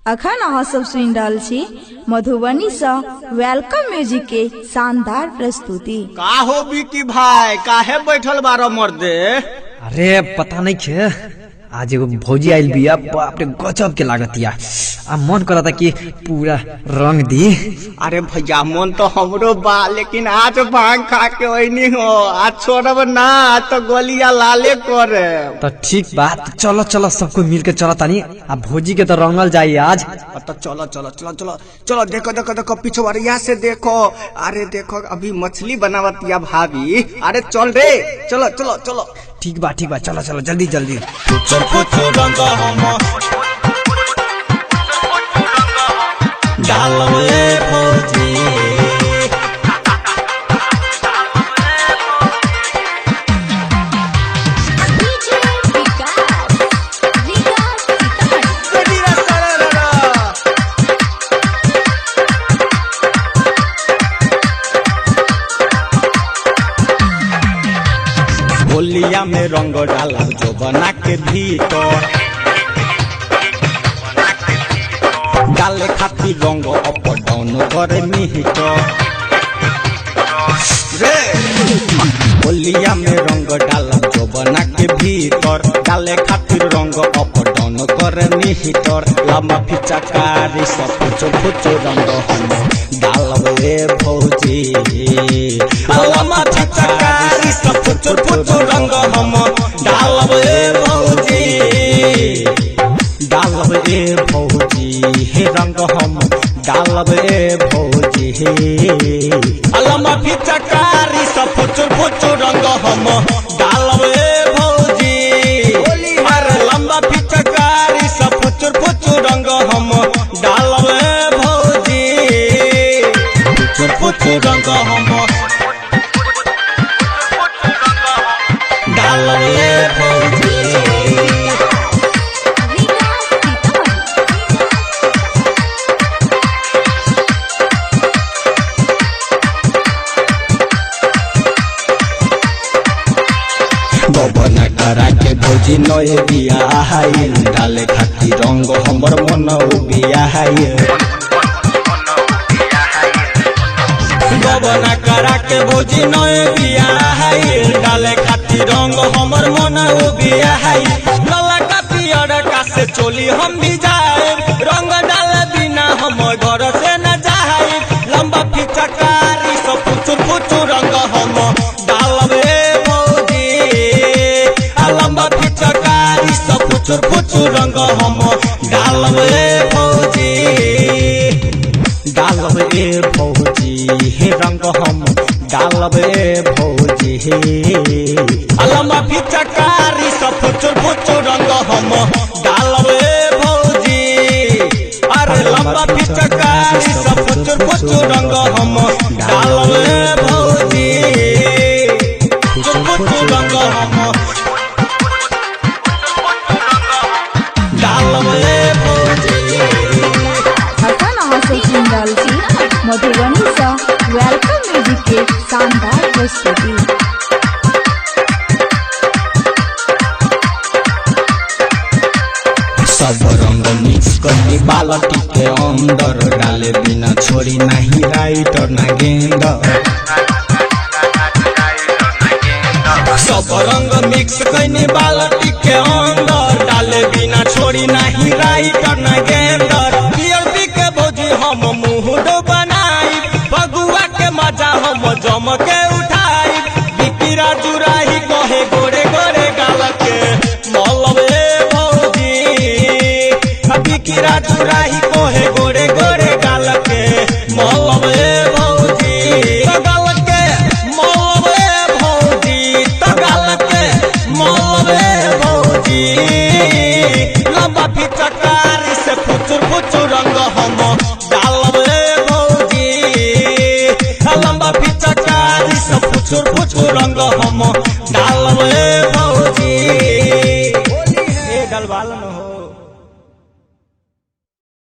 अखन अहाँ सब सुनि रहल छी मधुबनी सँ welcome music के शानदार प्रस्तुति। का हो बिकी भाई, काहे बैठल बारो मर्दे? अरे पता नहीं खे, आज एगो भौजी आइल बिया, बाप रे गजब के लागतिया। आ मन करता कि पूरा रंग दी। अरे भैया मन तो हमरो बा, लेकिन आज भांग खा के ओइनी हो, आज छोड़ब ना, आज तो गोलिया लाले करे। तो ठीक बात, चलो चलो सबको मिल के चलो तानी, आ भौजी के तो रंगल जाई आज। तो चलो चलो चलो चलो चलो, देखो देखो देखो पिछवाड़िया से देखो, अरे देखो अभी मछली बनावतिया भाभी। अरे चल रे, चलो चलो चलो। ठीक बा ठीक बा, चलो चलो जल्दी जल्दी। होलिया में रंग डाला जो बना के भीतर, डाले खातिर रंग अप डाउन करे मीटर रे। होलिया में रंग डाला जो बना के भीतर, डाले खातिर रंग अप डाउन करे मीटर। लम्बा फिचाकारी सब फुचो फुचो रंग हम डालबे भौजी, लम्बा फिचाकारी सब फुचो फुचो रंग हम डालबे भौजी, डालबे भौजी हे रंग हम डालबे भौजी। लम्बा फिचाकारी सब फुचो फुचो रंग हम डालबे भौजी, अरे लम्बा फिचकारी सब फुचुर फुचुर रंग हम डालबे भौजी, फुचुर फुचुर रंग हम डालबे भौजी। गबना करा के भौजी नए बियाह, डाले खातिर रंग हमर मन बियाह। गबना करा के भौजी नए बियाह, डाले खातिर रंग हमर मन बियाह। लला का पियर का से चोली हम भी जाए, रंग डाले बिना हम घर से न जाए। लंबा फिचकारी सब फुचुर फुचुर रंग हम डालबे भौजी, लंबा फिचकारी सब फुचुर फुचुर रंग हम डालबे भौजी, डालबे भौजी हे रंग हम डालबे भौजी। लंबा फिचकारी सब फुचुर फुचुर रंग हम डालबे भौजी, अरे लंबा फिचकारी सब फुचुर फुचुर रंग हम डालबे भौजी, फुचुर फुचुर रंग हम डालबे भौजी। अखन अहाँ सब सुनि रहल छी मधुबनी सँ welcome music के शानदार प्रस्तुति। सब रंग मिक्स करनी बाल्टी के अंदर, डाले बिना छोड़ी नहीं राइटर ना गेंदर। सब रंग मिक्स करनी बाल्टी के अंदर, डाले बिना छोड़ी नहीं राइटर ना गेंदर। पियर पी के भौजी हम मुँह बनाई, फगुआ के मजा हम जम के